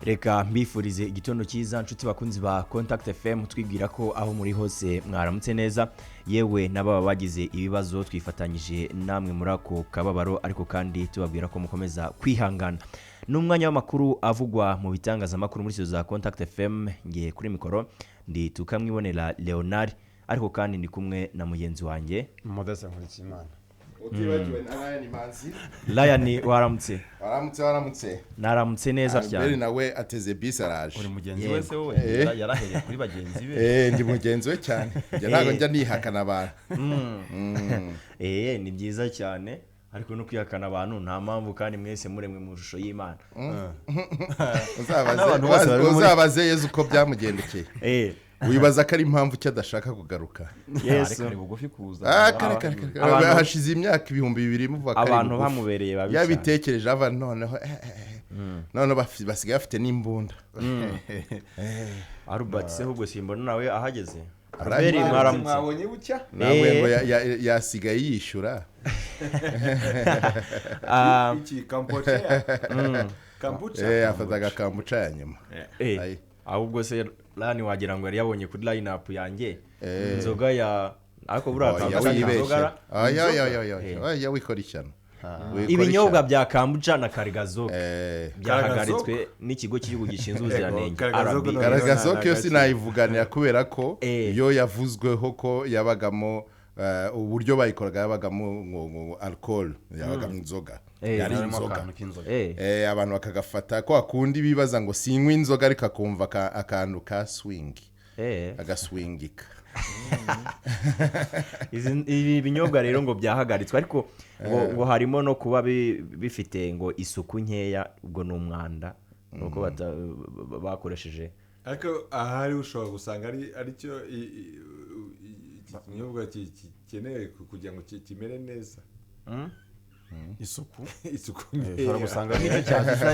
Reka mbifurize igitondo cyiza, nshuti bakunzi ba Contact FM. Twibwira ko aho muri hose mwaramutse neza, yewe n'ababa bagize ibibazo twifatanyije namwe muri ako kababaro, ariko kandi tubabwira ko mukomeza kwihangana. Ni umwanya w'amakuru avugwa mu bitangazamakuru muri studio za Contact FM. Ngiye kuri mikoro ndi Tukamwibonera Leonard, ariko kandi ndi kumwe na mugenzi wanjye Modeste Nkurikiyimana. Utibagiwe na Ryan Manzi. Ryan, waramutse? Waramutse, waramutse. Naramutse neza Albert cyane. Nawe ateze bisi, araje. Uri mugenzi Yego. we se wowe? Yarahereye kuri bagenzi be. Ndi mugenzi we cyane. Njye ntabwo njya nihakana abantu. Ni byiza cyane, ariko no kwihakana abantu nta mpamvu, kandi mwese muremwe mu ishusho y'Imana. Uzabaze N'abantu bose bari muri- uzabaze Yezu uko byamugendekeye. Wibaza ko ari impamvu ki adashaka kugaruka? Yesu. Ariko ari bugufi kuza. Ah, kare kare kare. Hashize imyaka 2000 muvuga ko ari Abantu bugufi. bamubereye babi cyane. Yabitekereje ava noneho noneho basigaye bafite n'imbunda. Albert se ahubwo simbona nawe ahageze. Arahari. Albert, mwaramutse? Mwabonye bucya. Nawe ngo yasigaye yishyura. Ah, Iki kamboca, kambuca. Afataga kambuca ya nyuma. Ayi. Ahubwo se Rani, wagira ngo yari yabonye kuri line up yanjye inzoga ya, ariko buriya Oya, kambuca ni wibeshye. inzoga ra? Oya, oya, oya, oya, oya, wikora ishyano. Wikora Ibinyobwa ishyano. bya kambuca na karigazoke byahagaritswe n'ikigo cy'igihugu gishinzwe ubuziranenge, Karigazoke RB. no- Garagaza ko yo sinayivuganira kubera ko yo yavuzweho ko yabagamo uburyo bayikoraga, yabagamo ngo alcohol, yabagamo inzoga. Yari Harimo inzoga. akantu k'inzoga. Abantu bakagafata kwa kundi bibaza ngo sinywa inzoga, ariko akumva akantu ka swing, agaswingika. Ibi binyobwa rero ngo byahagaritswe, ariko ngo harimo no kuba bifite ngo isuku nkeya, ubwo ni umwanda nuko bakoresheje. Ariko ahari ushobora gusanga ari aricyo iki kinyobwa gikenewe kugira ngo kimere neza. Isuku. Isuku Ushobora nkeya. gusanga nk'icyo cyazize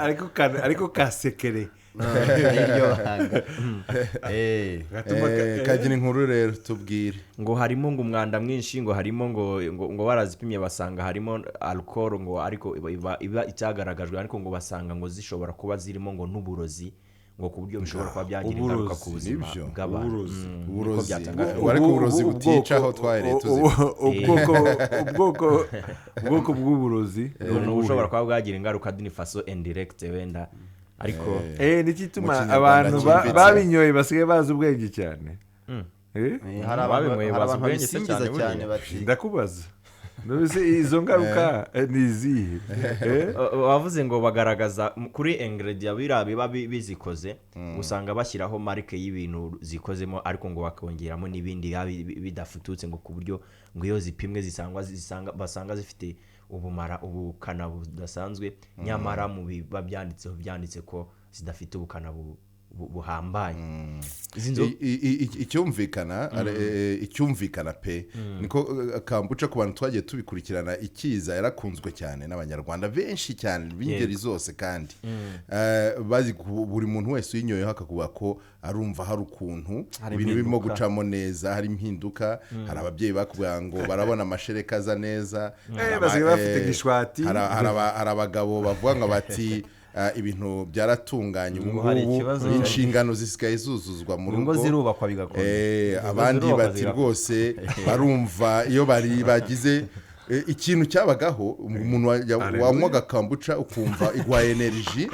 ari Ariko kasekere Iryo banga. Gatuma Kagira inkuru rero, tubwire. Ngo harimo ngo umwanda mwinshi, ngo harimo ngo barazipimye basanga harimo alcohol, ngo ariko iba itagaragajwe, ariko ngo basanga ngo zishobora kuba zirimo ngo n'uburozi, ngo ku buryo bishobora kuba byagira ingaruka Uburozi, ku buzima nibyo. bw'abantu. Uburozi. Niko Uburozi. byatangajwe. Ariko uburozi butica aho twahereye tuzi. Ubwoko bw'uburozi Ni ubushobora kuba bwagira ingaruka d'une façon indirecte wenda, ariko Nicyo gituma Mu Kinyarwanda abantu cyimbitse. babinyoye basigaye bazi ubwenge cyane. Hari abantu Babinyweye hari bazi abantu ubwenge se babisingiza cyane buriya. cyane bati Ndakubaza none izo ngaruka ni izihe? Bavuze ngo bagaragaza kuri ingredient biriya biba bizikoze, usanga bashyiraho marike y'ibintu zikozemo, ariko ngo bakongeramo n'ibindi biba bidafututse, ngo ku buryo ngo iyo zipimwe zisangwa zisanga basanga zifite ubumara, ubukana budasanzwe, nyamara mu biba byanditseho byanditse ko zidafite ubukana buhambaye. Izi Icyumvikana pe niko kambuca ku bantu twagiye tubikurikirana ikiza, yarakunzwe cyane n'Abanyarwanda benshi cyane b'ingeri zose, kandi bazi buri muntu wese uyinyoyeho akakuvuga ko arumva hari ukuntu Hari ibintu birimo impinduka. gucamo neza, hari impinduka. Hari ababyeyi bakubwira ngo barabona amashereka aza neza. Basigaye bafite gishwati. Hari abagabo bavuga ngo bati "Ah, ibintu byaratunganye ubu Ngo hari ngubu, ikibazo. inshingano zisigaye zuzuzwa mu Ingo rugo." zirubakwa bigakomera. Abandi zirubakwa bati zigakomera. rwose barumva iyo bari bagize ikintu cyabagaho, umuntu wanywaga kambuca ukumva iguha energy,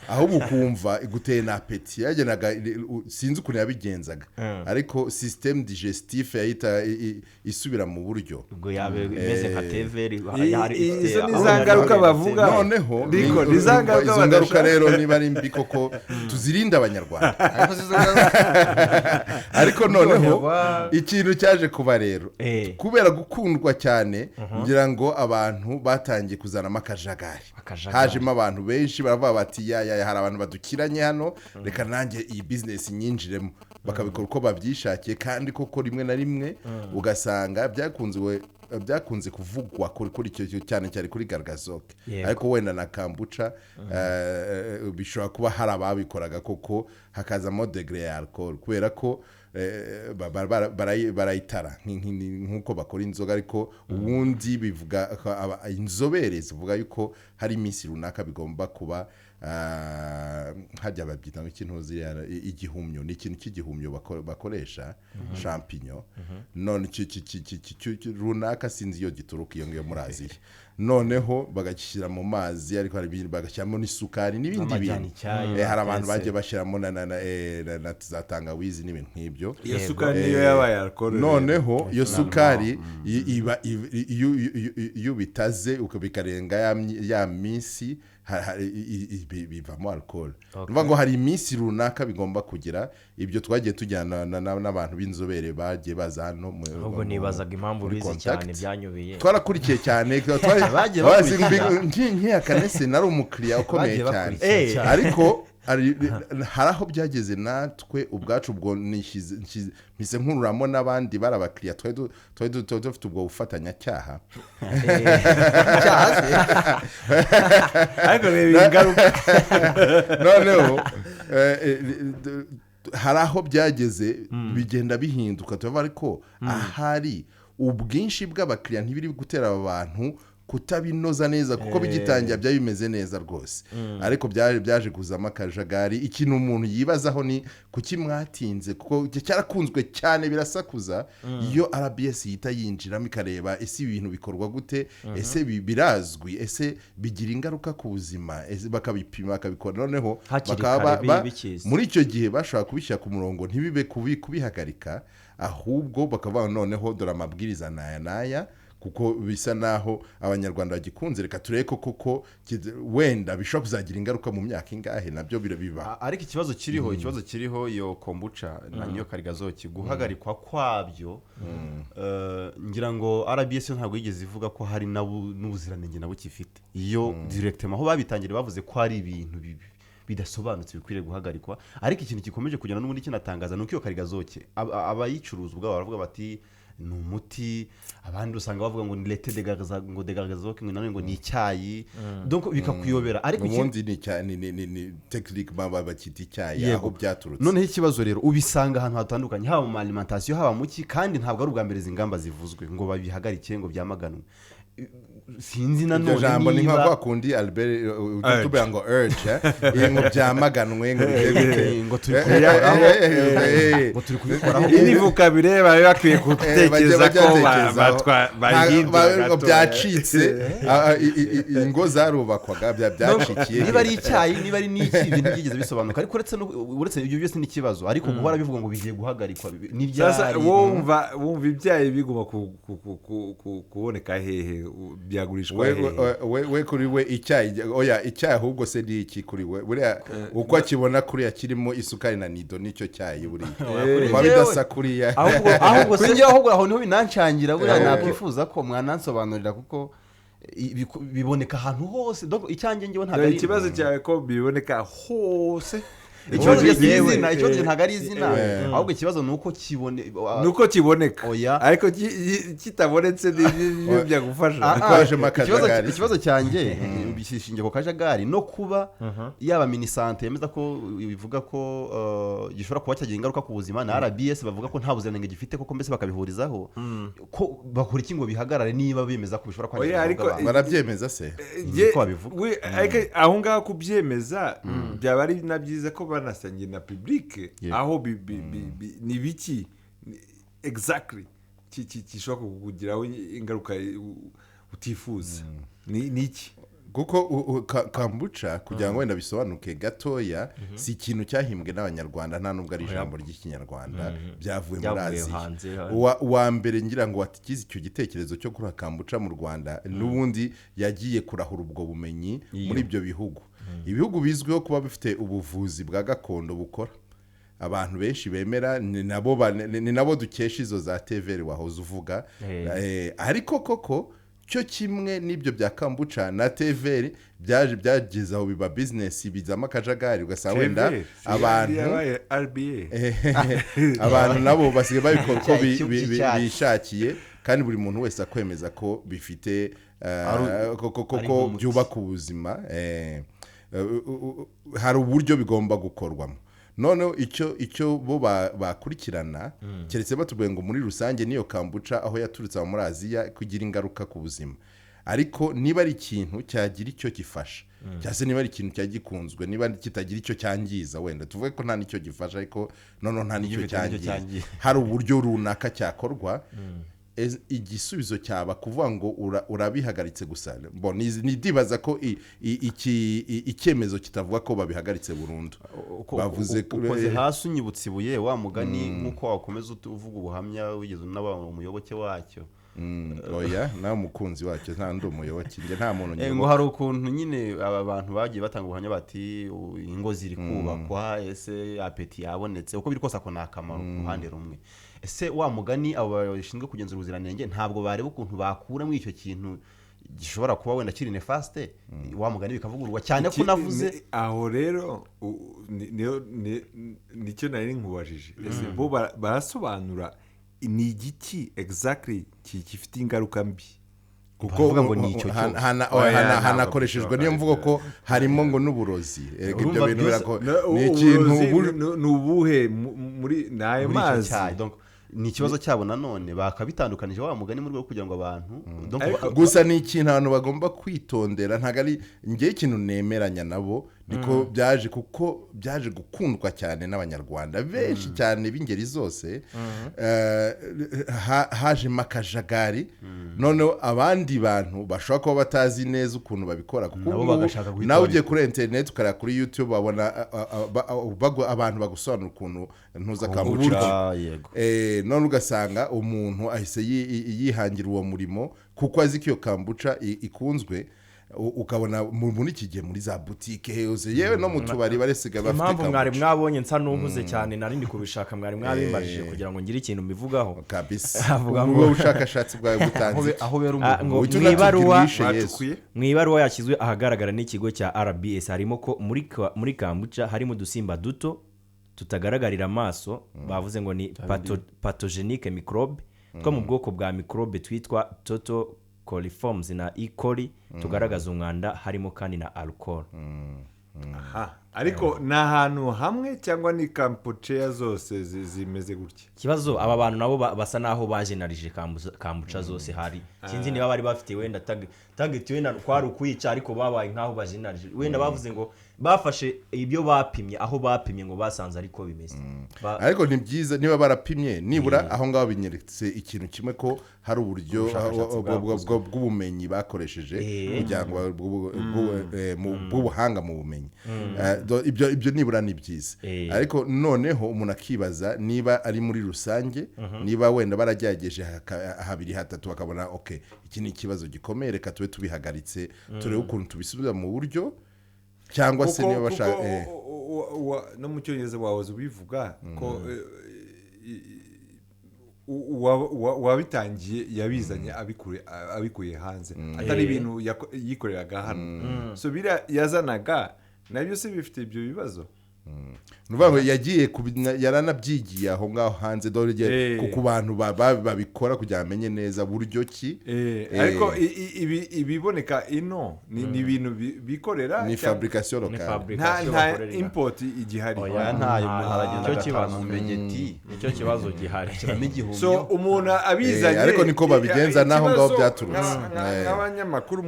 ahubwo ukumva iguteye na appétit yagenaga. Sinzi ukuntu yabigenzaga, ariko système digestif yahita isubira mu buryo. Ubwo yaba imeze nka teveri. Izo ni za ngaruka bavuga. Noneho Niko, ni za ngaruka izo ngaruka badashaka. rero niba ari mbi koko, tuzirinde Abanyarwanda. Ariko si izo ngaruka. Ariko noneho Kuryoherwa. ikintu cyaje kuba rero, kubera gukundwa cyane, ngira ngo abantu batangiye kuzanamo akajagari. Akajagari. Hajemo abantu benshi baravuga bati ya ya ya, hari abantu badukiranye hano, reka nanjye iyi bizinesi nyinjiremo." Bakabikora uko babyishakiye, kandi koko rimwe na rimwe ugasanga byakunze kuvugwa kuri icyo cyane cyane kuri gargazoke, ariko wenda na kambuca bishobora kuba hari ababikoraga koko hakazamo degré ya alcohol, kubera ko barayitara nk'uko bakora inzoga. Ariko ubundi bivuga inzobere zivuga yuko hari iminsi runaka bigomba kuba. hajya babyita ngo ikintu ziriya igihumyo, ni ikintu cy'igihumyo bakoresha champignon. None runaka sinzi iyo gituruka, iyo ngiyo muri Aziya. Noneho bagagishyira mu mazi, ariko hari ibindi bagashyiramo n'isukari n'ibindi N'amajyani bintu. icyayi Hari abantu batetse. bagiye bashyiramo na za tangawizi n'ibintu nk'ibyo. Iyo sukari niyo yabaye alcohol. Noneho iyo sukari iba iyo ubitaze bikarenga ya minsi, bivamo alcohol. Ni ukuvuga ngo hari iminsi runaka bigomba kugira. Ibyo twagiye tujyana n'abantu b'inzobere bagiye baza hano Ahubwo nibazaga impamvu muri bizi contact. cyane, byanyobeye. Twarakurikiye cyane. Bagiye bakurikira. Nkihakane se nari umukiriya ukomeye Bagiye cyane. bakurikira cyane. Ariko hari aho byageze natwe ubwacu, ubwo mpise nkururamo n'abandi bari abakiriya, twari dufite ubwo bufatanyacyaha. Ariko reba ingaruka. Noneho hari aho byageze bigenda bihinduka, tuba ariko ahari ubwinshi bw'abakiriya ntibiri gutera aba bantu kutabinoza neza, kuko bigitangira byari bimeze neza rwose, ariko byaje kuzamo akajagari. Ikintu umuntu yibazaho ni kuki mwatinze, kuko cyarakunzwe cyane birasakuza. Iyo RBS yita yinjiramo ikareba ese ibi bintu bikorwa gute, ese birazwi, ese bigira ingaruka ku buzima, ese bakabipima bakabikora, noneho Hakiri bakaba kare bikiza. muri icyo gihe bashobora kubishyira ku murongo, ntibibe kubihagarika, ahubwo bakavuga noneho dore amabwiriza n'aya n'aya, kuko bisa naho Abanyarwanda bagikunze, reka turebe ko koko wenda bishobora kuzagira ingaruka mu myaka ingahe, nabyo biba. Ariko ikibazo kiriho iyo kombucha na niyo karigazoki, guhagarikwa kwabyo, ngira ngo RBS yo ntabwo yigeze ivuga ko hari n'ubuziranenge nabo kifite. Iyo directement aho babitangiriye bavuze ko hari ibintu bidasobanutse bikwiriye guhagarikwa. Ariko ikintu gikomeje kugenda n'ubundi kinatangaza ni uko iyo karigazoke abayicuruza ubwabo baravuga bati ni umuti, abandi usanga bavuga ngo ni lait de ngo de gargazoke, ngo nanone ngo ni icyayi, donc bikakuyobera. Ariko Ubundi ni ni technique baba bakita icyayi aho byaturutse. Noneho ikibazo rero, ubisanga ahantu hatandukanye, haba mu alimentation, haba mu ki, kandi ntabwo ari ubwa mbere izi ngamba zivuzwe ngo babihagarike, ngo byamaganwe. Sinzi Iryo nanone jambo ni nka niba kwa kundi Albert ujya utubwira ngo urge, ngo byamaganwe, ngo bigire gute. Ngo turi kubikoraho, ngo turi kubikoraho. Irivuka bireba bari bakwiye gutekereza ko bayihindura Ngo gato. byacitse, ingo zarubakwaga byacikiye. Niba ari icyayi, niba ari n'iki, ibintu byigeze bisobanuka. Ariko uretse ibyo byose n'ikibazo, ariko guhora bivuga ngo bigiye guhagarikwa Sasa n'ibyari wumva ibyayi biguma kuboneka hehe? Byagurishwa We, hehe? we kuri we icyayi, oya, icyayi ahubwo se ni iki kuri we? Buriya uko akibona kuriya kirimo isukari na nido, nicyo cyayi buriya kuba bidasa kuriya. Ahubwo Kuri se njyewe ahubwo aho niho binancangira buriya. Nakwifuza ko mwanansobanurira, kuko biboneka ahantu hose. Donc icyanjye ngewe ntabwo ari Ikibazo cyawe ko biboneka hose. Ikibazo Ubundi si yewe, izina, ikibazo ntabwo ari izina, ahubwo ikibazo ni uko kibone ni uko kiboneka. Oya. Ariko kitabonetse nibyo byagufasha. Kuko hajemo akajagari. Ikibazo cyanjye bishingiye ku kajagari no kuba yaba MINISANTE yemeza ko bivuga ko gishobora kuba cyagira ingaruka ku buzima, na RBS bavuga ko nta buziranenge gifite koko, mbese bakabihurizaho ko bakora iki ngo bihagarare niba bemeza ko bishobora kwangiza Oya, ubuzima ariko bw'abantu. Barabyemeza se? Niko babivuga. Ariko aho ngaho kubyemeza byaba ari na byiza ko banasangiye na public aho ni biki exactly gishobora kukugiraho ingaruka utifuza, ni iki? Kuko kombucha, kugira ngo wenda bisobanuke gatoya, si ikintu cyahimbwe n'Abanyarwanda, nta nubwo ari ijambo ry'Ikinyarwanda, byavuye muri Byavuye Aziya. hanze, Uwa mbere ngira ngo watigize icyo gitekerezo cyo gukora kombucha mu Rwanda, n'ubundi yagiye kurahura ubwo bumenyi muri ibyo bihugu, ibihugu bizwiho kuba bifite ubuvuzi bwa gakondo bukora, abantu benshi bemera, ni nabo dukesha izo za thé vert wahoze uvuga. Ariko koko cyo kimwe n'ibyo bya kombucha na thé vert byaje byageze aho biba bizinesi, bizamo akajagari, ugasanga wenda abantu yabaye RBA. Abantu nabo basigaye babikora uko Icyayi cy'icyatsi. bishakiye, kandi buri muntu wese akwemeza ko bifite Ari ko nk'umuti. byubaka ubuzima. Hari uburyo bigomba gukorwamo. Noneho icyo bo bakurikirana, keretse batubwiye ngo muri rusange niyo kombucha aho yaturutse aho muri Aziya kugira ingaruka ku buzima. Ariko niba ari ikintu cyagira icyo gifasha, cyangwa se niba ari ikintu cyagikunzwe, niba kitagira icyo cyangiza, wenda tuvuge ko nta n'icyo gifasha, ariko noneho nta n'icyo Gifite n'icyo cyangiza, cyangiza. hari uburyo runaka cyakorwa. Igisubizo cyaba kuvuga ngo urabihagaritse gusa. Bo, nidibaza ko icyemezo kitavuga ko babihagaritse burundu. Bavuze Ukoze hasi unyibutsa ibuye wa mugani, nk'uko wakomeza uvuga ubuhamya wigeze unaba umuyoboke wacyo. Oya, nawe umukunzi wacyo, nta ndi umuyoboke, njye nta muntu Ngo nyoboka. hari ukuntu nyine aba bantu bagiye batanga ubuhamya bati ingo ziri kubakwa, ese appétit yabonetse? Uko biri kose ako ni akamaro ku ruhande rumwe. Ese wa mugani abo bashinzwe kugenzura ubuziranenge ntabwo bareba ukuntu bakura muri icyo kintu gishobora kuba wenda kiri néfaste, wa mugani bikavugururwa cyane ko navuze? Aho rero nicyo nari nkubajije: ese bo barasobanura ni igiki exactly gifite ingaruka mbi? Kuko Baravuga ngo ni icyo cyose. Oya, ntabwo hanakoreshejwe niyo mvugo ko harimo ngo n'uburozi. Erega ibyo Urumva bintu byose- ni ikintu Uburozi ni ubuhe muri ni ayo Muri icyo mazi? cyayi. Donc, ni ikibazo cyabo nanone bakabitandukanije wa mugani mu rwego rwo kugira ngo abantu donc Ariko- Gusa ni ikintu abantu bagomba kwitondera. Ntabwo ari ngewe ikintu nemeranya nabo, niko byaje, kuko byaje gukundwa cyane n'Abanyarwanda benshi cyane b'ingeri zose. Hajemo akajagari, noneho abandi bantu bashobora kuba batazi neza ukuntu babikora, kuko Nabo ubu ngubu bagashaka guhita nawe ugiye babikora. kuri interineti ukareba kuri YouTube, babona abantu bagusobanura ukuntu ntuza Kombucha, kombucha. Yego. None ugasanga umuntu ahise yihangira uwo murimo kuko azi ko iyo kombucha ikunzwe. Ukabona muri iki gihe muri za butike hose, yewe no mu tubari baresiga bafite Impamvu mwari kombucha. mwabonye nsa n'uhuze cyane, nari ndi kubishaka, mwari mwabimbajije kugira ngo ngire ikintu mbivugaho. Kabisa. Avuga ngo- Ubwo bushakashatsi bwawe butanze Aho iki? aho bera Ah, umuntu ngo Uhite mu unatubwira ibaruwa uwishe Yesu. Bacukuye. Mu ibaruwa yashyizwe ahagaragara n'ikigo cya RBS harimo ko muri kombucha harimo udusimba duto tutagaragarira amaso, bavuze ngo ni pathogenic microbe two mu bwoko bwa microbe twitwa total coliforms na E. coli tugaragaza umwanda, harimo kandi na alcohol. Aha. Ariko ni ahantu hamwe cyangwa ni kombucha zose zimeze gutya? Ikibazo, aba bantu nabo basa naho bajenarije kombucha zose. Hari sinzi niba bari bafite wenda target, wenda kwari ukwica, ariko babaye nkaho bajenarije. Wenda bavuze ngo bafashe ibyo bapimye, aho bapimye ngo basanze ariko bimeze. Ariko ni byiza niba barapimye nibura aho ngaho, binyeretse ikintu kimwe, ko hari uburyo Ubushakashatsi bwakozwe. bw'ubumenyi bakoresheje kugira ngo bw'ubuhanga mu bumenyi. Ibyo nibura ni byiza. Ariko noneho umuntu akibaza niba ari muri rusange, niba wenda baragerageje habiri hatatu bakabona ok, iki ni ikibazo gikomeye, reka tube tubihagaritse turebe ukuntu tubisubiza mu buryo, cyangwa se niba bashaka Kuko no mu Cyongereza wahoze ubivuga ko uwabitangiye yabizanye abikuye hanze, atari ibintu yikoreraga hano. So biriya yazanaga nabyo se bifite ibyo bibazo? Ni ukuvuga ngo yagiye yaranabyigiye aho ngaho hanze, dore ku bantu babikora kugira ngo amenye neza buryo ki. Ariko ibiboneka ino ni ibintu bikorera Ni fabrication Ni locale. Nta fabrication nta bakorera inaha. import igihari. Oya. Oya, ntayo. Umuntu aragenda Nicyo agatara kibazo. mu mbegeti, Nicyo kibazo gihari. ashyiramo igihumyo. So umuntu abizanye Ariko niko babigenza n'aho ngaho ikibazo byaturutse. Nk'abanyamakuru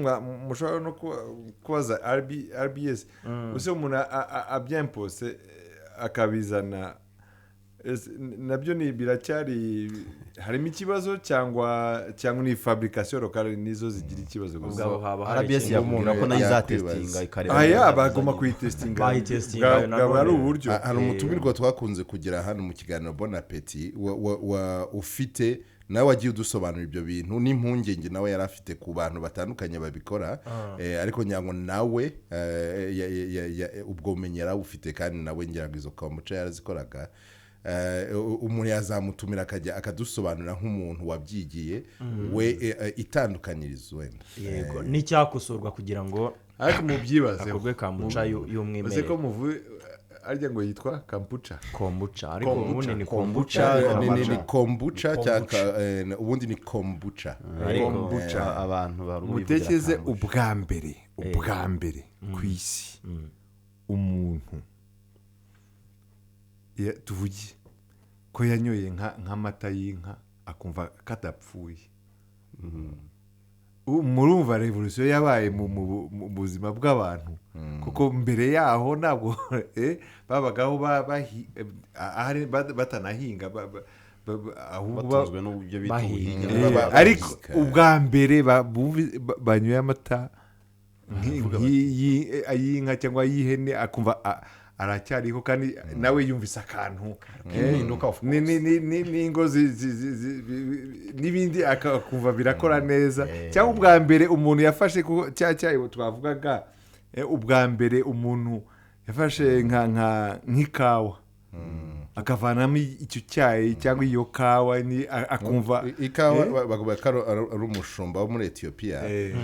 mushobora no kubaza RBS use umuntu abyempose akabizana, nabyo ni biracyari harimo ikibazo cyangwa ni fabrication locale nizo zigira ikibazo gusa? Ubwabo haba hari RBS ikintu yakubwira ko nayo Yakwibaza. izatestinga ikareba Aya niba bagomba bizanye. kuyitestinga. Bayitestinga, Bwaba ari nanone. uburyo. Hari umutumirwa twakunze kugira hano mu kiganiro Bon Appetit ufite nawe wagiye udusobanurira ibyo bintu n'impungenge nawe yari afite ku bantu batandukanye babikora. Ariko ngira ngo nawe ubwo bumenyi yarabufite, kandi nawe ngira ngo izo kombucha yarazikoraga. Umuntu yazamutumira akajya akadusobanurira nk'umuntu wabyigiye we itandukanyirizo wenda. Yego, n'icyakosorwa kugira ngo Ariko mubyibazeho. hakorwe kombucha Ese ko y'umwimerere. muvuye arya ngo yitwa kampuca? Kombucha, ariko Kombucha. ubundi ni Kombucha. kombucha. Ni kombucha cyangwa ubundi ni kombucha. Ariko Kombucha. abantu bari Mutekereze ubwa mbere ku isi umuntu tuvuge ko yanyoye nk'amata y'inka akumva kadapfuye. Murumva revolution yabaye mu buzima bw'abantu, kuko mbere yaho ntabwo babagaho batanahinga, batunzwe n'ibyo bita ubuhinga. Ariko ubwa mbere banyoye amata ay'inka cyangwa ay'ihene akumva aracyariho, kandi nawe yumvise akantu n'ingo n'ibindi akumva birakora neza. Cyangwa ubwa mbere umuntu yafashe cya cyayi twavugaga, ubwa mbere umuntu yafashe nk'ikawa akavanamo icyo cyayi cyangwa iyo kawa, akumva ikawa. Bavuga ko ari umushumba wo muri Ethiopia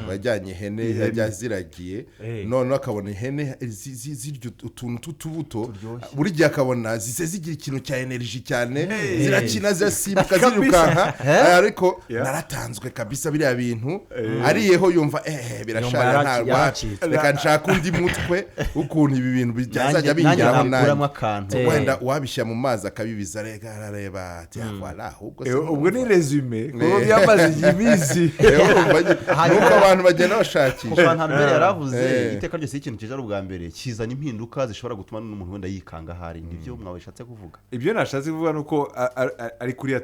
wajyanye ihene yaziragiye, noneho akabona ihene zirya utuntu tw'utubuto, buri gihe akabona zise zigira ikintu cya energy cyane, zirakina zirasimbuka zirukanka, ariko naratanzwe kabisa biriya bintu ariyeho yumva birashara, nta reka nshaka undi mutwe ukuntu ibi bintu byazajya bingeraho nanjye, wenda wabishyira mu mazi akabibiza, reka arareba ati ahubwo ubwo ni resume kuko byamaze iminsi nuko abantu bagenda bashakisha. Kuko mbere yaravuze iteka ryose ikintu kije ari ubwa mbere kizana impinduka zishobora gutuma n'umuntu wenda yikanga ahari. Nibyo mwabishatse kuvuga? Ibyo nashatse kuvuga nuko ari kuriya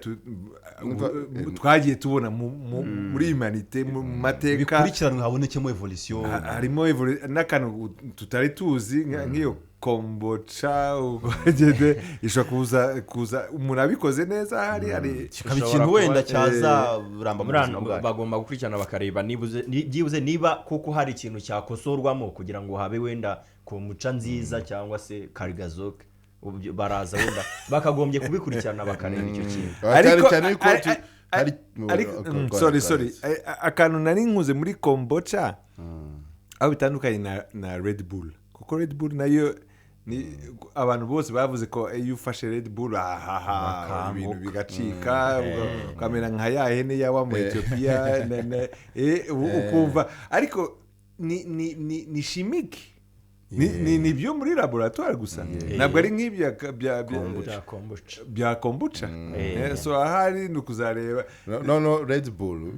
twagiye tubona muri humanité mu mateka bikurikiranwe habonekemo evolution, harimo n'akantu tutari tuzi nk'iyo kombucha ugende ishobora kuza umuntu abikoze neza, hari kikaba ikintu wenda cyazaramba mu buzima bwacu. Bagomba gukurikirana bakareba byibuze niba kuko hari ikintu cyakosorwamo kugira ngo habe wenda kombucha nziza cyangwa se karigazoke, baraza wenda bakagombye kubikurikirana bakareba icyo kintu. Ariko sorry akantu nari nkuze muri kombucha aho bitandukanye na Red Bull, kuko Red Bull nayo ni abantu bose bavuze ko iyo ufashe Red Bull ahaha ibintu bigacika, ukamera nka ya hene yawa mu Ethiopia ukumva, ariko ni chimique, ni byo muri laboratoire gusa, ntabwo ari nk'ibya bya kombucha. So ahari ni ukuzareba. No Red Bull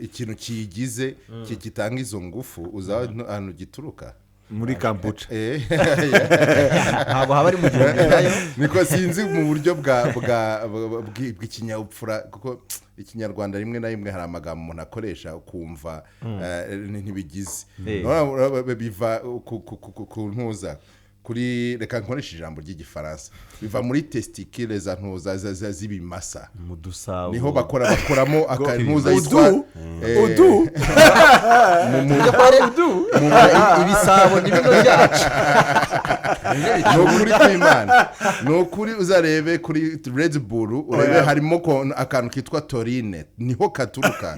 ikintu kiyigize gitanga izo ngufu uza ahantu gituruka muri kombucha ntabwo haba ari mu gihugu nayo, niko sinzi mu buryo bw'ikinyabupfura, kuko ikinyarwanda rimwe na rimwe hari amagambo umuntu akoresha ukumva ntibigize biva ku ntuza kuri, reka nkoresha ijambo ry'igifaransa, biva muri testicule za ntuza z'ibimasa mu dusabo, niho bakoramo akantuza yitwa udu ibisabo ni bino byacu. Ni ukuri kw'Imana, ni ukuri uzarebe kuri Red Bull urebe harimo akantu kitwa taurine, niho katuruka.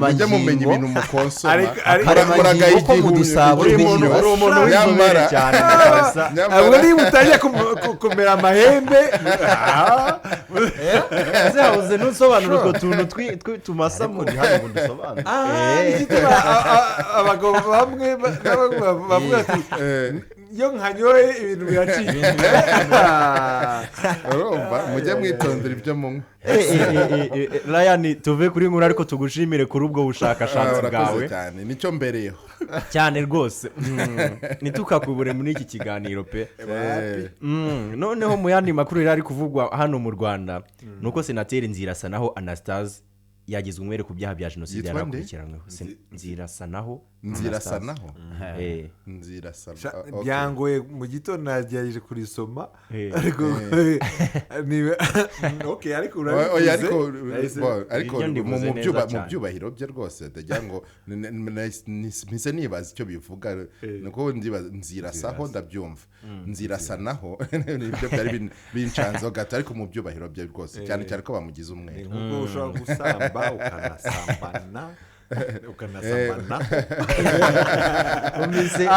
Mujye mumenya ibintu mukonsoma, akaremangingo ko mu dusabo tw'ibimasa nyamara abo niba utangiye kumera amahembe zabuze ntusobanura utwo tuntu tumasa mu abagabo bamwe bavuga ati iyo nkanyoye ibintu biracika. Urumva mujye mwitondera ibyo munywa. Ryan tuve kuri nkuru ariko tugushimire kuri ubwo bushakashatsi bwawe cyane, nicyo mbereyeho cyane rwose, ntitukakubure muri iki kiganiro pe. Noneho mu yandi makuru yari ari kuvugwa hano mu Rwanda nuko Senateri Nzirasanaho Anastase yagizwe umwere ku byaha bya jenoside yarakurikiranweho. Nzirasanaho Nzirasanaho Nzirasanaho byangoye mu gitondo nagerageje kurisoma ariko okay, ariko urabivuze ariko mu byubahiro bye rwose ndagira ngo mpise nibaza icyo bivuga, nuko ndibaza nzirasaho ndabyumva nzirasanaho nibyo byari bincanzeho gato, ariko mu byubahiro bye rwose cyane cyane ko bamugize umwere. Nkuko ushobora gusamba ukanasambana ukanasambana umise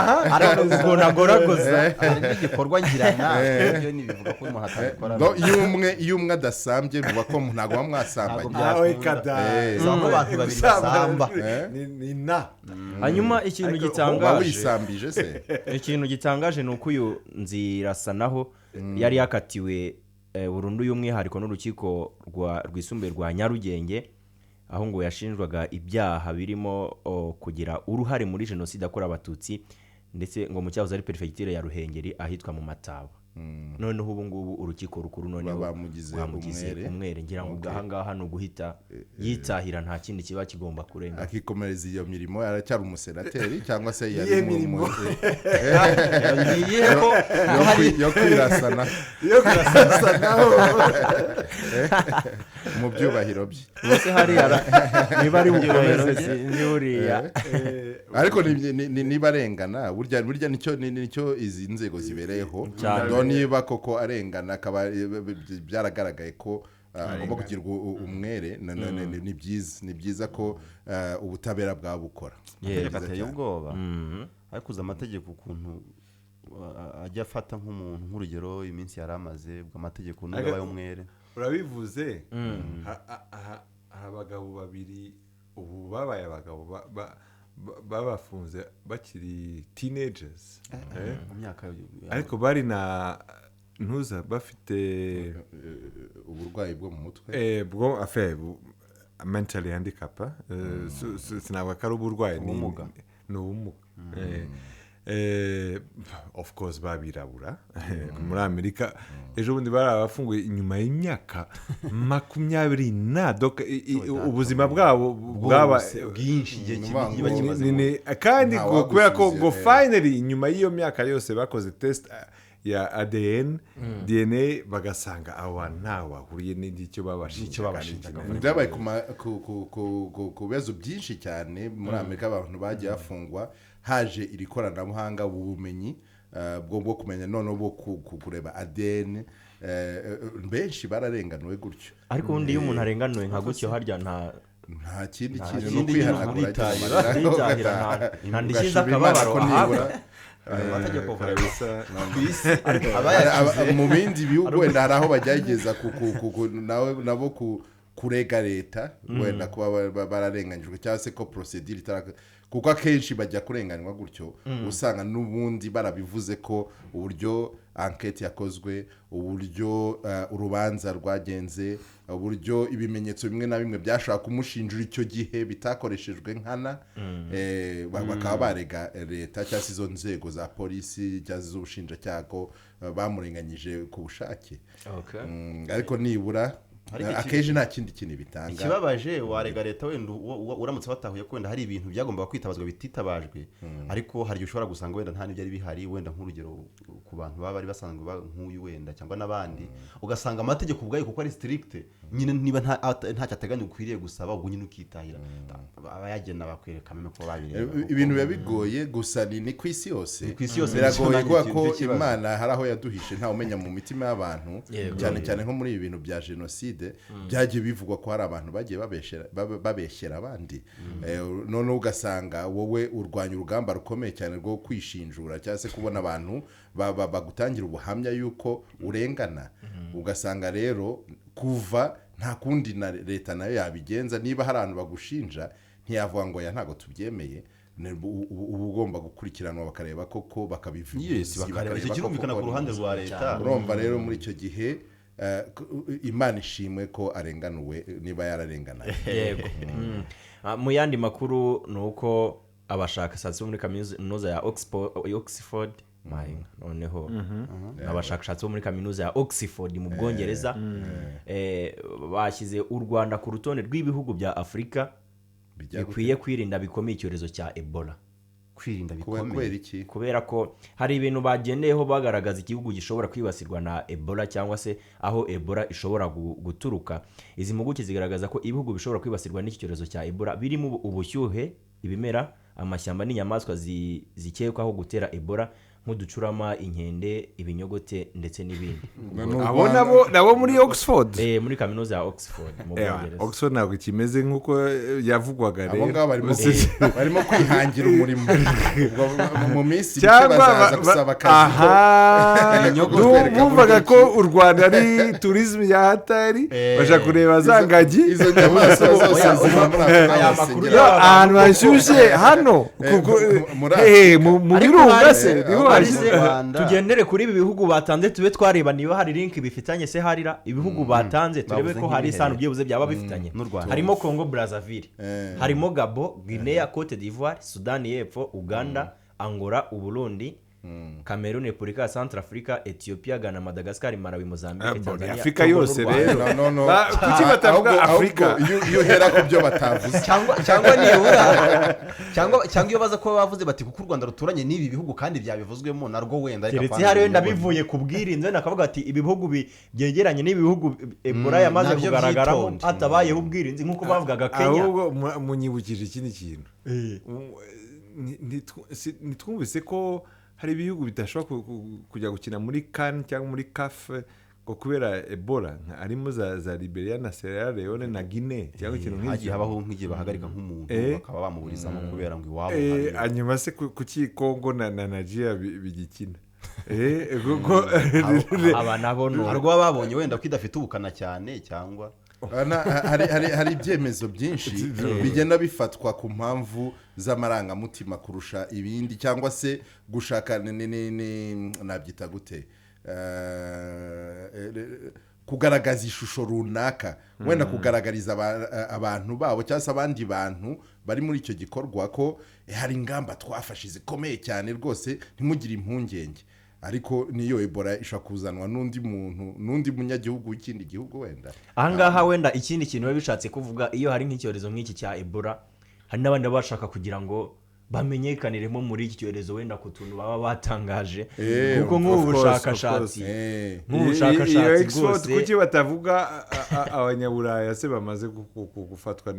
ukuntu agoragoza igikorwa ngirana ibyo nibivuga ko umuntu atabikora. Iyo umwe adasambye bivuga ko ntabwo baba mwasambanye. Abantu babiri basamba ni na. Hanyuma ikintu gitangaje wisambije se, ikintu gitangaje ni uko uyu Nzirasanaho yari yakatiwe burundu y'umwihariko n'urukiko rwisumbuye rwa Nyarugenge, Aho ngo yashinjwaga ibyaha birimo kugira uruhare muri jenoside yakorewe Abatutsi, ndetse ngo mu cyahoze ari perefegitura ya Ruhengeri ahitwa mu Mataba. Noneho ubu ngubu urukiko rukuru noneho Bamugize rwamugize umwere. umwere. Ngira ngo aha ngaha ni uguhita yitahira, nta kindi kiba kigomba kurenga. Akikomereza iyo mirimo, aracyari umusenateri cyangwa se yari Iyihe mirimo? Ngiye ko Yo kwirasana Yo kurasa naho. Mu byubahiro bye. Ubuse hariya niba ari bukomeze, sinzi buriya. Ariko niba arengana, burya nicyo izi nzego zibereyeho. Cyane. Do niba koko arengana, akaba byaragaragaye ko agomba kugirwa umwere, ni byiza ko ubutabera bwabukora. Amategeko Byiza ateye cyane. ubwoba, ariko uzi amategeko ukuntu ajya afata nk'umuntu, nk'urugero iminsi yari amaze, ubwo amategeko nubwo abaye umwere. Urabivuze. Hari abagabo babiri ubu babaye abagabo babafunze bakiri teenagers. Mu myaka Ariko bari na ntuza bafite Uburwayi bwo mu mutwe. Bwo afe mentally handicap, sinavuga ko ari uburwayi, Ubumuga. Ni ubumuga. Of course babirabura muri Amerika ejo bundi bari abafunguye inyuma y'imyaka 20 na donc ubuzima bwabo bwaba bwose bwinshi, igihe Ni kiba ukuvuga ngo- kimaze kandi Nta ngo kubera ko ngo wagusubiza, finally nyuma y'iyo myaka yose bakoze test ya ADN, DNA, bagasanga abo bantu ntaho bahuriye n'icyo babashinjaga. Babashinjaga. Byabaye ku ma- ku- ku- ku- ku- ku bibazo byinshi cyane muri Amerika, abantu bagiye bafungwa, haje iri koranabuhanga, ubumenyi bwo kumenya noneho bwo kureba ADN, benshi bararenganuwe gutyo. Ariko ubundi iyo umuntu arenganuwe nka gutyo, harya nta Nta kindi kintu, kindi no kwihanagura. Uritahira. Uritahira, nta ndishyi Ugashima Imana z'akababaro ko ahabwa. nibura Amategeko Kabisa. ku isi abayashyize Mu bindi bihugu wenda hari aho bagerageza nabo kurega leta, wenda kuba bararenganyijwe cyangwa se ko procedure itara, kuko akenshi bajya kurenganywa gutyo usanga n'ubundi barabivuze ko uburyo enquête yakozwe, uburyo urubanza rwagenze, uburyo ibimenyetso bimwe na bimwe byashobora kumushinjura icyo gihe bitakoreshejwe nkana, bakaba barega leta cyangwa se izo nzego za polisi cyangwa se iz'ubushinjacyaha ko bamurenganyije ku bushake. Ariko nibura Ariko akenshi nta kindi kintu bitanga. Ikibabaje, warega leta wenda uramutse watahuye ko wenda hari ibintu byagombaga kwitabazwa bititabajwe, ariko hari igihe ushobora gusanga wenda nta n'ibyari bihari, wenda nk'urugero ku bantu baba bari basanzwe nk'uyu wenda cyangwa n'abandi, ugasanga amategeko ubwayo kuko ari strict nyine, niba ntacyo ateganya ukwiriye gusaba, ubwo nyine ukitahira. Abayagena bakwereka ko babireba. Ibintu biba bigoye gusa ni ku isi yose. Ni ku isi yose, Biragoye nicyo kubera nanjye ko nicyo kibazo. Imana hari aho yaduhishe, ntawe umenya mu mitima y'abantu. Cyane cyane nko muri ibi bintu bya jenoside byagiye bivugwa ko hari abantu bagiye babeshyera abandi. Noneho ugasanga wowe urwanya urugamba rukomeye cyane rwo kwishinjura cyangwa se kubona abantu bagutangira ubuhamya yuko urengana. Ugasanga rero kuva nta kundi na leta nayo yabigenza, niba hari abantu bagushinja ntiyavuga ngo ya ntabwo tubyemeye. Uba ugomba gukurikiranwa, bakareba koko, bakabivuga. Yes, bakareba icyo kirumvikana ku ruhande rwa leta. Urumva rero muri icyo gihe Imana ishimwe ko arenganuwe niba yararenganaga. Yego. Mu yandi makuru ni uko abashakashatsi bo muri kaminuza ya Oxford, noneho abashakashatsi bo muri kaminuza ya Oxford mu Bwongereza bashyize u Rwanda ku rutonde rw'ibihugu bya Afurika Bijya gute? bikwiye kwirinda bikomeye icyorezo cya Ebola. Kwirinda Kubera bikomeye? iki? Kubera ko hari ibintu bagendeyeho bagaragaza igihugu gishobora kwibasirwa na Ebola cyangwa se aho Ebola ishobora guturuka. Izi mpuguke zigaragaza ko ibihugu bishobora kwibasirwa n'iki cyorezo cya Ebola birimo ubushyuhe, ibimera, amashyamba n'inyamaswa zikekwaho gutera Ebola nk'uducurama, inkende, ibinyogote ndetse n'ibindi. Abo nabo muri Oxford? Muri kaminuza ya Oxford mu Bwongereza. Oxford ntabwo kimeze nk'uko yavugwaga Abo rero. ngabo barimo kwihangira umurimo. Ubwo mu minsi mike Cyangwa bazaza gusaba akazi ko aha kutwereka bumvaga buryo ko u Rwanda ari tourisme ya hatari, baja kureba za ngagi. Izo nyamaswa zose Oya, ziba muri Afurika aya hose makuru ngira ngo. Ahantu hashyushye hano Muri mu Ariko birunga hari- se niho Birababaje. Se, Rwanda. Tugendere kuri ibi bihugu batanze, tube twareba niba hari link bifitanye. Se harira ibihugu batanze, turebe Bavuze ko hari nk'ibihe. isano byibuze byaba bifitanye. N'u Rwanda. Harimo Congo Brazzaville, Eh. harimo Gabo, Guinea, Cote d'Ivoire, Sudani y'Epfo, Uganda, Angola, Uburundi, Cameroon, Repubulika ya Centrafrica, Ethiopia, Ghana, Madagascar, Malawi, Mozambique, Ah, bon, Tanzania, Afurika Togo n'u yose Rwanda. rero. No, no, no. Kuki batavuga Ahubwo Afurika? iyo uhera ku byo batavuze. Cyangwa nibura cyangwa iyo baza kuba bavuze bati kuko u Rwanda ruturanye n'ibi bihugu kandi byabivuzwemo narwo wenda, ariko Keretse apana hari wenda ibinyogote. bivuye ku bwirinzi, wenda akavuga ati ibi bihugu byegeranye n'ibi bihugu Ebola yamaze nabyo kugaragaramo, byitonde. hatabayeho ubwirinzi nk'uko bavugaga Kenya. Ahubwo munyibukije ikindi kintu. Ntitwumvise ko hari ibihugu bidashobora kujya gukina muri CAN cyangwa muri CAF ngo kubera Ebola, harimo za Liberia na Sierra Leone na Guinea cyangwa ikintu Hagiye nk'icyo. habaho nk'igihe bahagarika nk'umuntu, bakaba bamuburizamo kubera ngo iwabo Hanyuma se kuki Congo na Nigeria bigikina? Kuko Aba nabo ni hari ubwo baba babonye wenda ko idafite ubukana cyane cyangwa Hari ibyemezo byinshi bigenda bifatwa ku mpamvu z'amarangamutima kurusha ibindi, cyangwa se gushaka nabyita gute, kugaragaza ishusho runaka, wenda kugaragariza abantu babo cyangwa se abandi bantu bari muri icyo gikorwa ko hari ingamba twafashe zikomeye cyane rwose, ntimugire impungenge. Ariko niyo Ebola ishobora kuzanwa n'undi muntu, n'undi munyagihugu w'ikindi gihugu wenda. Ahangaha wenda ikindi kintu biba bishatse kuvuga, iyo hari nk'icyorezo nk'iki cya Ebola, hari n'abandi baba bashaka kugira ngo bamenyekaniremo muri iki cyorezo, wenda ku tuntu baba batangaje, kuko nk'ubu Of course, of bushakashatsi course. nk'ubu Iyo bushakashatsi export, rwose. Kuki batavuga abanyaburaya se bamaze gufatwa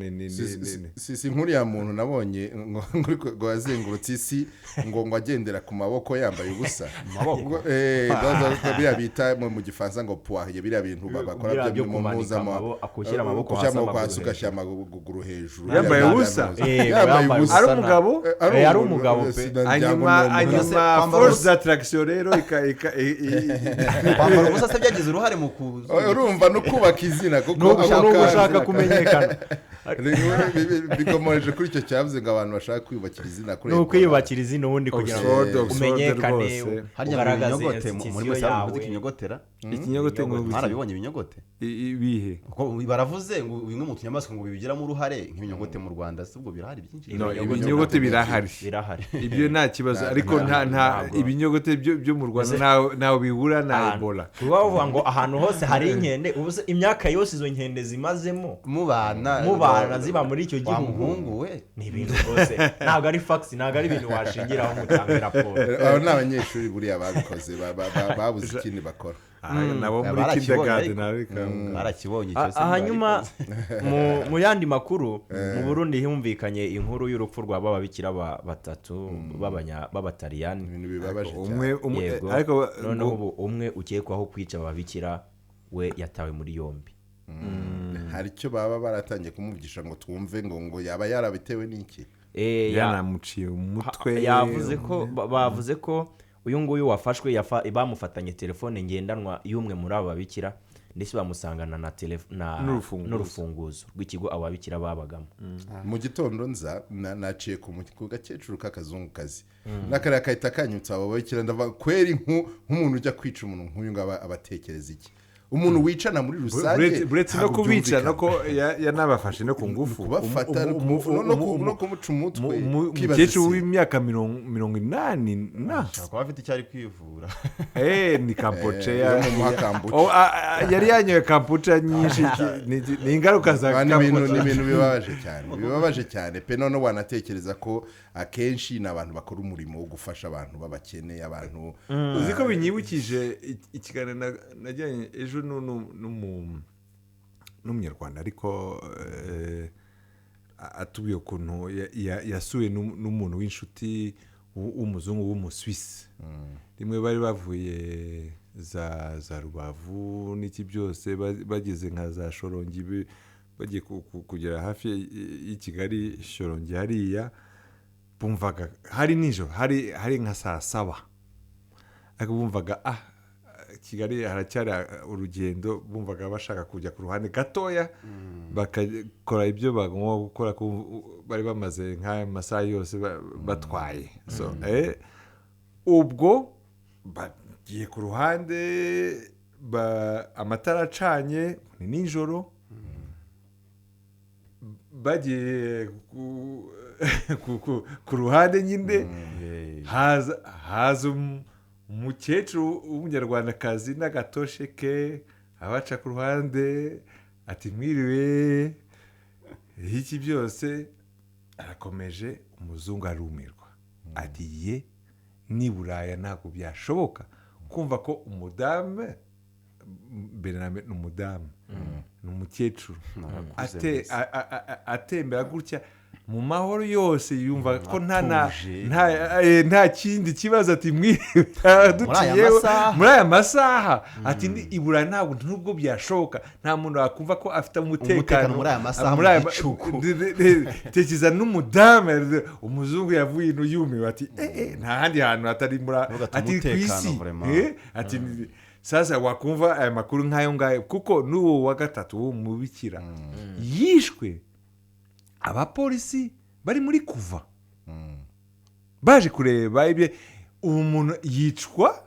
Si nk'uriya muntu nabonye ngo yazengurutse isi ngo agendera ku maboko yambaye ubusa. Ngo, biriya bita mu gifaransa ngo poirier, biriya bintu bakora Biriya byo mu kumanika gushyira amaboko gushyira hasi, amaboko hasi, amaguru ugashyira amaguru hejuru. Yambaye Biriya ubusa? Yambaye Yambaye ubusa. Ari umugabo? Ari umugabo pe. Sinagira ngo Hanyuma ni umugabo. hanyuma Kwambara force ubusa. d'attraction rero ika ika i- i- Kwambara ubusa se byagize uruhare mu ku Urumva no kubaka izina kuko ni ako ugushaka kumenyekana. Bikomoreje kuri icyo cyavuze ngo abantu bashaka kwiyubakira izina kuri Ni Ebola. ukwiyubakira izina ubundi kugira ngo Oxford, Oxford umenyekane, rwose. Harya ngo ugaragaze ibinyogote muri institution mwese haravuze yawe. ikinyogotera? Ikinyogote ngo Mwarabibonye ibinyogote? Ibihe? Kuko baravuze ngo bimwe mu tunyamaswa ngo bibigiramo uruhare, nk'ibinyogote mu Rwanda si ubwo birahari byinshi? No, Ibinyogote ibinyogote birahari. Birahari. Ibyo nta kibazo, ariko nta ibinyogote byo mu Rwanda ntawe bihura na Ebola. Kuba bavuga ngo ahantu hose hari inkende, ubu se imyaka yose izo nkende zimazemo mubana mubana ziba muri icyo wa gihugu, muhungu we. Ni ibintu rwose ntabwo ari facts, ntabwo ari ibintu washingiraho ngo utange raporo. Abo ni abanyeshuri buriya babikoze, babuze ikindi bakora. Ah, nabo muri Barakibonye kindergarten ariko. ariko. Barakibonye icyo se? Hanyuma mu yandi makuru, mu Burundi humvikanye inkuru y'urupfu rwa bababikira batatu b'Abataliyani. Ibintu bibabaje cyane. Umwe Yego. ariko Noneho ubu umwe ukekwaho kwica ababikira we yatawe muri yombi. Hari icyo baba baratangiye kumuvugisha ngo twumve ngo yaba yarabitewe n'iki? Yanamuciye umutwe. Yavuze ko bavuze ko uyu nguyu wafashwe bamufatanye telefone ngendanwa y'umwe muri abo babikira, ndetse bamusangana na N'urufunguzo. n'urufunguzo rw'ikigo abo babikira babagamo. Mu gitondo nza naciye ku gakecuru k'akazungukazi n'akariya kahita kanyutsa abo babikira. Ndavuga kweri, nk'umuntu ujya kwica umuntu nk'uyu ngaba abatekereza iki? Umuntu wicana muri rusange Buretse no ntabwo kubica no byumvikana. ko yanabafashe no ku ngufu. Kubafata no kumuca umutwe, ukibaza Umukecuru w'imyaka 80 na Ashobora kuba afite icyo ari kwivura. Ni kampoce. Yo mumuha kambuca. Oh, yari yanyoye kampuca nyinshi, ni ingaruka za Ah, ni ibintu kampuca. Ni ibintu bibabaje cyane, bibabaje cyane pe. None wanatekereza ko akenshi ni abantu bakora umurimo wo gufasha abantu b'abakene, abantu Uzi ko binyibukije ikiganiro najyanye ejo n'umunyarwanda, ariko atubwiye ukuntu yasuwe n'umuntu w'inshuti w'umuzungu w'Umusuwisi. Rimwe bari bavuye za Rubavu n'iki byose, bageze nka za Shorongi, bagiye kugera hafi y'i Kigali, Shorongi hariya, bumvaga hari nijoro, hari nka saa 7, ariko bumvaga Kigali haracyari urugendo. Bumvaga bashaka kujya ku ruhande gatoya bakakora ibyo bagomba gukora, kuko bari bamaze nk'aya masaha yose batwaye. So, Ubwo bagiye ku ruhande, amatara acanye, ni nijoro, bagiye ku ruhande nyine, haza umukecuru w'umunyarwandakazi n'agatoshe ke, abaca ku ruhande ati mwiriwe iki byose. Arakomeje, umuzungu arumirwa ati ye ni Buraya ntabwo byashoboka kumva ko umudamu, mbere na mbere ni umudamu, ni umukecuru, atembera gutya mu mahoro yose, yumva ko nta kindi kibazo, ati mwiriwe duciyeho muri aya masaha, ati i Burayi ntabwo nubwo byashoboka, nta muntu wakumva ko afite umutekano muri aya masaha mu gicuku. Tekereza n'umudamu, umuzungu yavuye ino yumiwe ati nta handi hantu hatari muri, ati ku isi, ati sasa wakumva aya makuru nk'ayo ngayo, kuko n'uwo wa gatatu w'umubikira yishwe abapolisi bari muri kuva baje kureba ibye, uwo muntu yicwa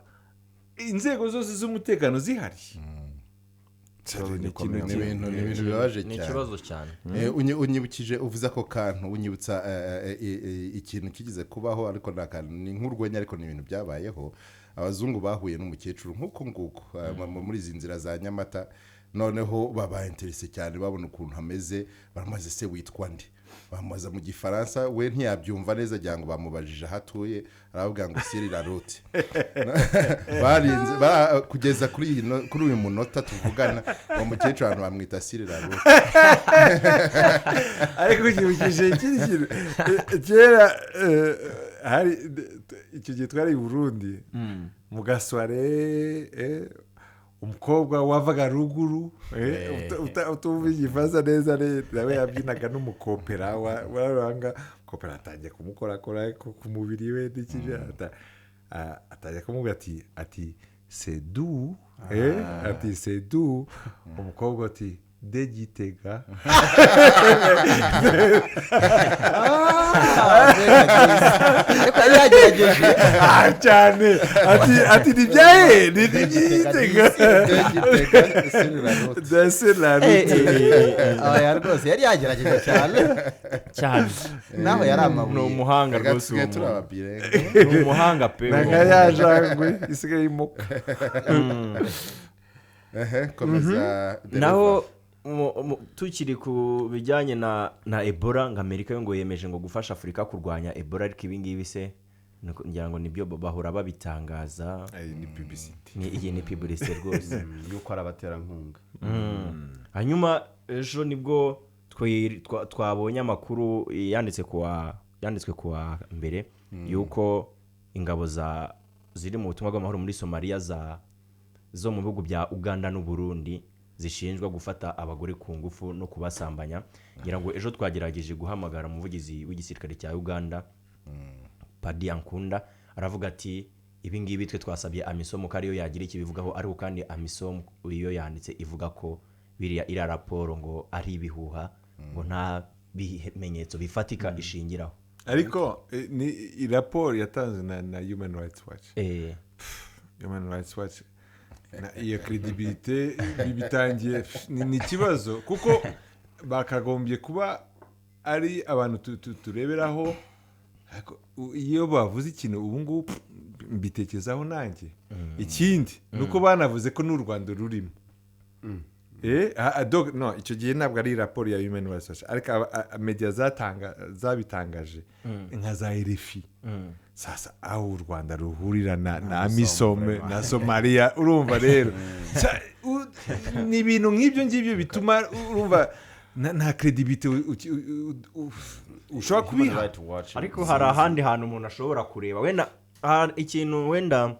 inzego zose z'umutekano zihari. Ni ibintu bibabaje cyane, ni ikibazo cyane. Unyibukije uvuze ako kantu, unyibutsa ikintu kigize kubaho, ariko ni nk'urwenya, ariko ni ibintu byabayeho. Abazungu bahuye n'umukecuru nk'uko nguko muri izi nzira za Nyamata, noneho babaye interese cyane, babona ukuntu ameze, baramaze se witwa nde, bamubaza mu gifaransa, we ntiyabyumva neza, agira ngo bamubajije aho atuye, aravuga ngo siri la route. Barinze kugeza kuri uyu munota tuvugana, uwo mukecuru abantu bamwita siri la route. Ariko ukibukije ikindi kintu kera, hari icyo gihe twari i Burundi mu gasware, umukobwa wavaga ruguru utumva igifaransa neza, nawe yabyinaga n'umukopera waranga, umukopera atangiye kumukorakora ku mubiri we n'ikindi, atangiye kumubwira ati c'est doux, ati c'est doux, umukobwa ati de Gitega. Ariko yari yagerageje cyane, ati ni byahe ni Gitega, oya rwose yari yagerageje cyane cyane, naho yari amabuye. Ni umuhanga rwose, ni umuhanga pe, nka ya jangwe isigaye imoka. Naho tukiri ku bijyanye na Ebola, ngo Amerika yo ngo yemeje ngo gufasha Afurika kurwanya Ebola, ariko ibi ngibi se ngira ngo nibyo bahora babitangaza, ni publicity, iyi ni publicity rwose yuko ari abaterankunga. Hanyuma ejo nibwo twabonye amakuru yanditswe kuwa mbere yuko ingabo ziri mu butumwa bw'amahoro muri Somalia zo mu bihugu bya Uganda n'u Burundi zishinjwa gufata abagore ku ngufu no kubasambanya. Ngira ngo ejo twagerageje guhamagara umuvugizi w'igisirikare cya Uganda Padi Ankunda, aravuga ati ibi ngibi twe twasabye AMISOM ko ariyo yagira ikibivugaho, ariko kandi AMISOM iyo yanditse ivuga ko biriya ira raporo ngo ari ibihuha, ngo nta bimenyetso bifatika ishingiraho. Ariko ni raporo yatanzwe na Human Rights Watch. Human Rights Watch iyo credibility bitangiye ni ikibazo, kuko bakagombye kuba ari abantu tureberaho. Iyo bavuze ikintu ubu ngubu mbitekerezaho nanjye. Ikindi nuko banavuze ko n'u Rwanda rurimo. No icyo gihe ntabwo ari raporo ya Human Rights Watch, ariko media zabitangaje nka za RFI. Sasa aho u Rwanda ruhurira na AMISOM na Somalia, urumva rero ni ibintu nk'ibyo ngibyo bituma urumva nta credibility ushobora kubiha. Ariko hari ahandi hantu umuntu ashobora kureba wenda ikintu wenda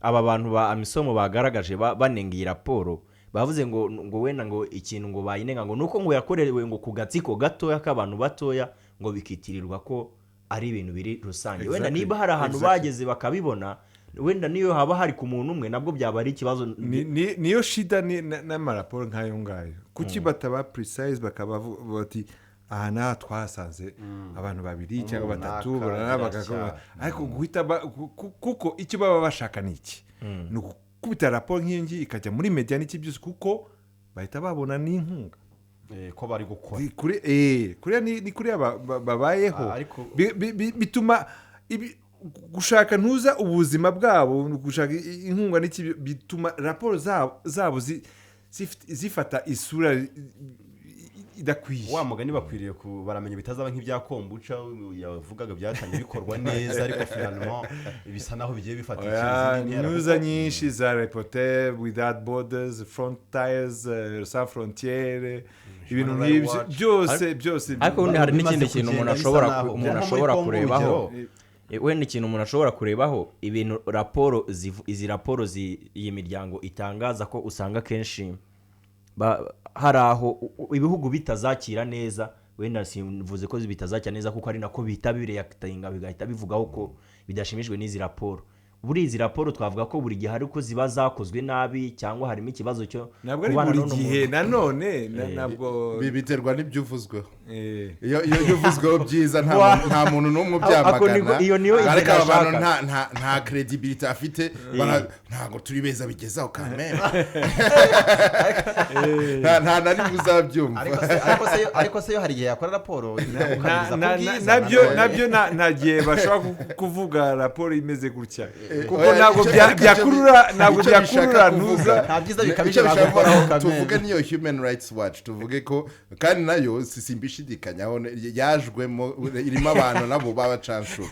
aba bantu ba AMISOM bagaragaje banenga iyi raporo, bavuze ngo wenda ngo ikintu ngo bayinenga ngo nuko ngo yakorewe ngo ku gatsiko gatoya k'abantu batoya ngo bikitirirwa ko ari ibintu biri rusange. Wenda niba hari ahantu bageze bakabibona, wenda niyo haba hari ku muntu umwe nabwo byaba ari ikibazo. Niyo shida n'amaraporo nk'ayo ngayo, kuki bataba precise bakaba bati Aha n'aha twahasanze abantu babiri cyangwa batatu Runaka, barara bagakora, biracya. ariko guhita kuko icyo baba bashaka ni iki? Ni ugukubita raporo nk'iyi ngiyi ikajya muri media n'iki byose, kuko bahita babona n'inkunga. Ko bari gukora. Kuriya ni kuriya babayeho. Ah, ariko- Bituma gushaka ntuza ubuzima bwabo, gushaka inkunga n'iki, bituma raporo zabo zifata isura idakwiye. Wa mugani bakwiriye baramenya bitazaba nk'ibya kombucha yavugaga, byatangiye bikorwa neza, ariko finalement bisa naho bigiye bifata Oya, izindi ntera, ntuza kuko nyinshi za Reporter Without Borders, Frontiers, Sans Frontiere, ibintu Human Rights nk'ibyo Watch. byose byose. Ariko ubundi hari Bimaze n'ikindi kintu umuntu kugenda bisa ashobora naho umuntu nko muri ashobora Congo, kurebaho. urugero. Wenda ikintu umuntu ashobora kurebaho, ibintu raporo izi raporo iyi miryango itangaza, ko usanga kenshi hari aho ibihugu bitazakira neza. Wenda simvuze ko bitazakira neza, kuko ari nako bihita bireactinga, bigahita bivugaho ko bidashimishijwe n'izi raporo. Buri izi raporo twavuga ko buri gihe ariko ziba zakozwe nabi, cyangwa harimo ikibazo cyo Ntabwo ari kubana buri n'uno gihe muntu. Nanone ntabwo Biterwa n'ibyo uvuzweho. Iyo uvuzweho byiza, nta muntu n'umwe Ako ubyamagana. Iyo niyo Ariko inzira aba bantu ashaka. nta credibility afite, ntabwo turi beza bigezaho kamere, nta na rimwe uzabyumva. Ariko se yo hari igihe yakora raporo ikagukabiriza ku bwiza, Nabyo nanone. Nabyo nta gihe bashobora kuvuga raporo imeze gutya, kuko Oya, ntabwo ariko byakurura, ntabwo icyo bishaka byakurura kuvuga ntuza. Nta byiza bikabije icyo bishaka bagukoraho kuvuga, kamere. tuvuge niyo Human Rights Watch, tuvuge ko kandi nayo simbishidikanyaho, yajwemo, irimo abantu nabo b'abacanshuro.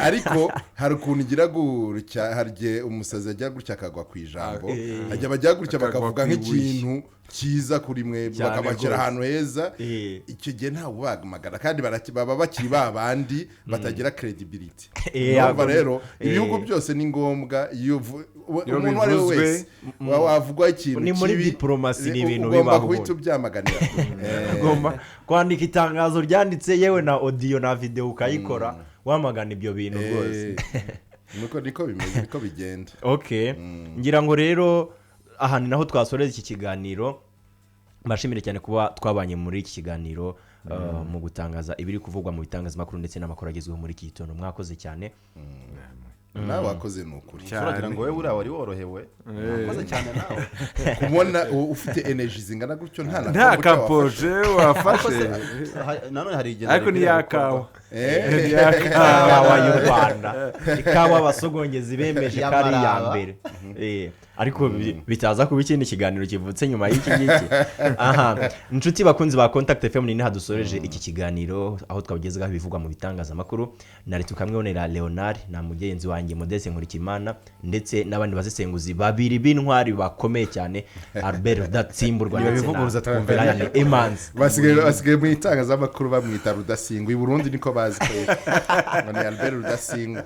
Ariko hari ukuntu igira gutya, hari igihe umusazi ajya gutya akagwa ku ijambo, ajya bajya gutya Akagwa bakavuga ku ibuye. nk'ikintu cyiza kuri mwe, Cyane bakabashyira rwose. ahantu heza. Icyo gihe ntawe ubamagana, kandi baba bakiri ba bandi batagira credibility. Urumva rero, ibihugu byose ni ngombwa iyo Iyo umuntu uwo ari we bivuzwe, wese wavugwa ikintu Ni muri kibi, diplomasi, ni ibintu ugomba bibaho guhita ubundi. ubyamaganira. Ugomba kwandika itangazo ryanditse, yewe na audio na video ukayikora, wamagana ibyo bintu rwose. Niko bimeze, niko bigenda. Okay, ngira ngo rero aha ni naho twasoreza iki kiganiro. Mbashimire cyane kuba twabanye muri iki kiganiro, mu gutangaza ibiri kuvugwa mu bitangazamakuru ndetse n'amakuru agezweho muri iki gitondo. Mwakoze cyane. Nawe wakoze, ni ukuri. Uragira ngo wowe buriya wari worohewe. Wakoze cyane nawe. Kubona ufite energy zingana gutyo, nta na Nta kombucha wafashe. kapoje wafashe. Nanone hari igihe Ariko ni rikwiriye ya gukorwa. kawa. Ikawa y'u Rwanda, ikawa abasogongezi bemeje ko ari iya Y'amaraba. mbere. Ariko bitaza kuba ikindi kiganiro kivutse nyuma y'iki ngiki. Aha, inshuti bakunzi ba Contact FM, ni naha dusoreje iki kiganiro aho twabagezaho ibivugwa mu bitangazamakuru. Na tukamwibonera Leonard na mugenzi wanjye Modeste Nkurikimana, ndetse n'abandi basesenguzi babiri b'intwari bakomeye cyane, Albert Rudatsimburwa ndetse na Nibabivuguruza twumve. Ryan Emanzi. Basigaye mu itangazamakuru bamwita Rudasingwa. I Burundi niko bazi ko yitwa. Ngo ni Albert Rudasingwa.